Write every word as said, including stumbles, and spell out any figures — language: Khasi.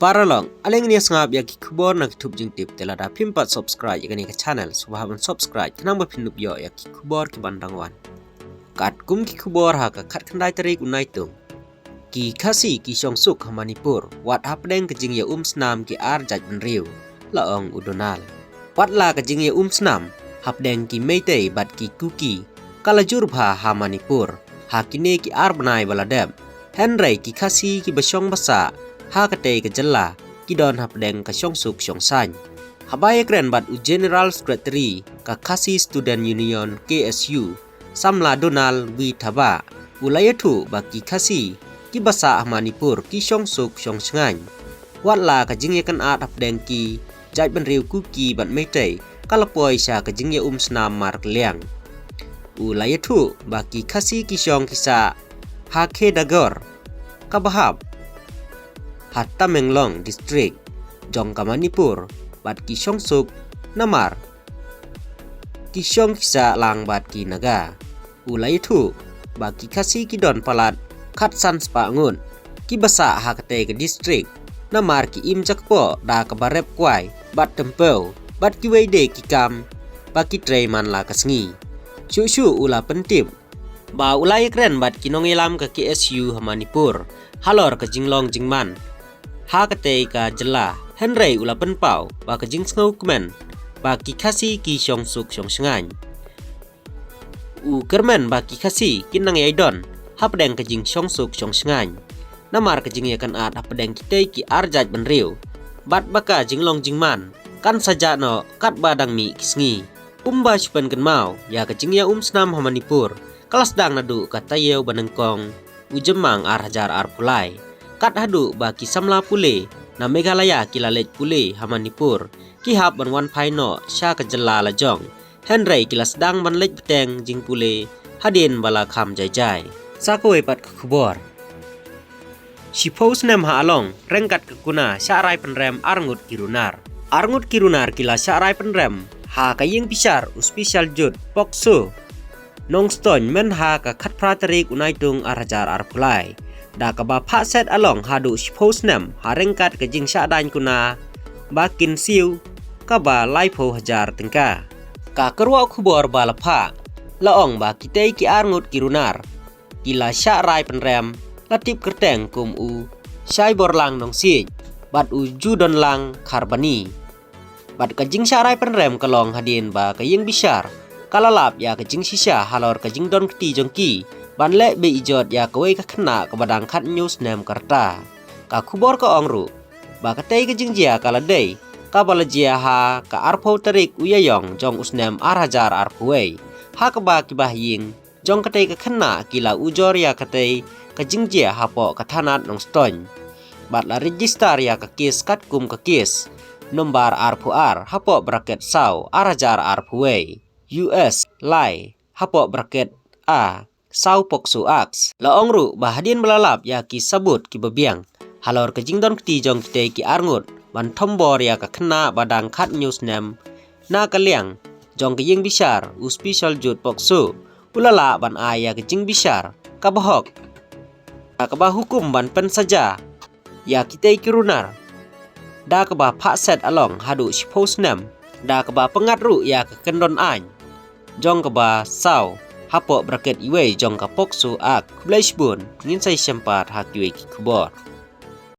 Paralok, ale ngin ïa sngap ïa ki khubor na ki thup jingtip, te lada phim pat subscribe ïa kane ka channel, sngewbha ban subscribe khnang ba phin ïoh ïa ki khubor ki ban dang wan. Katkum ki khubor ha ka khatkhyndai tarik u Naitung. Ki Khasi ki shong suk ha Manipur, wat hapdeng ka jingïaumsnam ki ar jaitbynriew, la ong u Donald. Wat la ka jingïaumsnam hapdeng ki Meitei bad ki Kuki ka la jur bha ha Manipur ha kine ki ar bnai ba la dep. Hynrei ki Khasi kiba shong basa ha katei ka jylla ki don hapdeng ka shong suk shong saiñ. Haba ïakren bad u General Secretary ka Khasi Student Union, K S U, Samla Donald Withaba, u la ïathuh ba ki Khasi kiba sah ha Manipur ki shong suk shong saiñ. Wat la ka jingïakynad hapdeng ki jaitbynriew Kuki bad Meitei ka la poi sha ka jingïaumsnam markylliang. U la ïathuh ba ki Khasi ki shong ki sah ha Khedagor, kaba hap ha Tamenglong District jong ka Manipur, bad ki shong suk namar ki shong ki sah lang bad ki Naga. U la ïathuh ba ki Khasi ki don palat khatsan spah ngut kiba sah ha katei ka district, namar ki im jakpoh da kaba rep kwai bad tympew bad kiwei de ki kam ba ki trei man la ka sngi. Shuh shuh u la pyntip ba u la ïakren bad ki nongïalam ka K S U ha Manipur halor ka jinglong jingman ha katei ka jylla, hynrei u la pynpaw ba ka jingsngewkmen ba ki Khasi ki shong suk shong saiñ. U kyrmen ba ki Khasi kin nang ïai don hapdeng ka jingshong suk shong saiñ, namar ka jingïakynad hapdeng kitei ki ar jaitbynriew, bad ba ka jinglong jingman kan sa jah noh katba dang mih ki sngi. Kumba shu pynkynmaw, ïa ka jingïaumsnam ha Manipur ka la sdang naduh ka taïew ba nyngkong u Jymmang ar hajar arphew lai, kat haduh ba ki samla pule na Meghalaya ki la leit pule ha Manipur, ki hap ban wan phai noh sha ka jylla lajong. Hynrei ki la sdang ban leit bteng jingpule hadien ba la kham jai jai. Sa kawei pat ka khubor. Shiphew snem ha Along, ryngkat ka kuna shah rai pynrem arngut ki runar. Arngut ki runar ki la shah rai pynrem ha ka ïing bishar u Special Judge POCSO Nongstoiñ mynha ka khatphra tarik u Naitung ar hajar arphew lai, da kaba phah set along haduh shiphew snem ha ryngkat ka jingshah daiñ kuna ba kin siew kaba laiphew hajar tyngka. Ka kyrwoh khubor ba la phah la ong ba kitei ki arngut ki runar ki la shah rai pynrem la tip kyrteng kum u Shaiborlang Nongsiej bad u Judonlang Kharbani. Bad ka jingshah rai pynrem ka long hadien ba ka ïing bishar ka la lap ïa ka jingshisha halor ka jingdon kti jong ki ban leh beh ijot ïa kawei ka khynnah kaba dang khathynñiew snem ka rta. Ka khubor ka ong ruh ba katei ka jingjia ka la dei kaba la jia ha ka arphew tarik u Ïaïong jong u snem ar hajar arphew wei, ha kaba ki bahaïing jong katei ka khynnah ki la ujor ïa katei ka jingjia hapoh ka thanat Nongstoiñ bad la register ïa ka kes katkum ka kes nombar arphew ar hapoh bracket saw ar hajar arphew wei, U S lai hapoh bracket A saw POCSO Act. La ong ruh ba hadien ba la lap ïa ki sabut kiba biang halor ka jingdon kti jong kitei ki arngut ban thombor ïa ka khynnah ba dang khathynñiew snem, na ka liang jong ka ïing bishar u Special Judge POCSO u la lah ban ai ïa ka jingbishar kaba hok, da kaba hukum ban pynsaja ïa kitei ki runar da kaba phah set along haduh shiphew snem, da kaba pyngngad ruh ïa ka kyndon aiñ jong kaba saw hapoh bracket iwei jong ka POCSO Act. Khublei shibun, ngin sa ïashem pat ha kiwei ki khubor.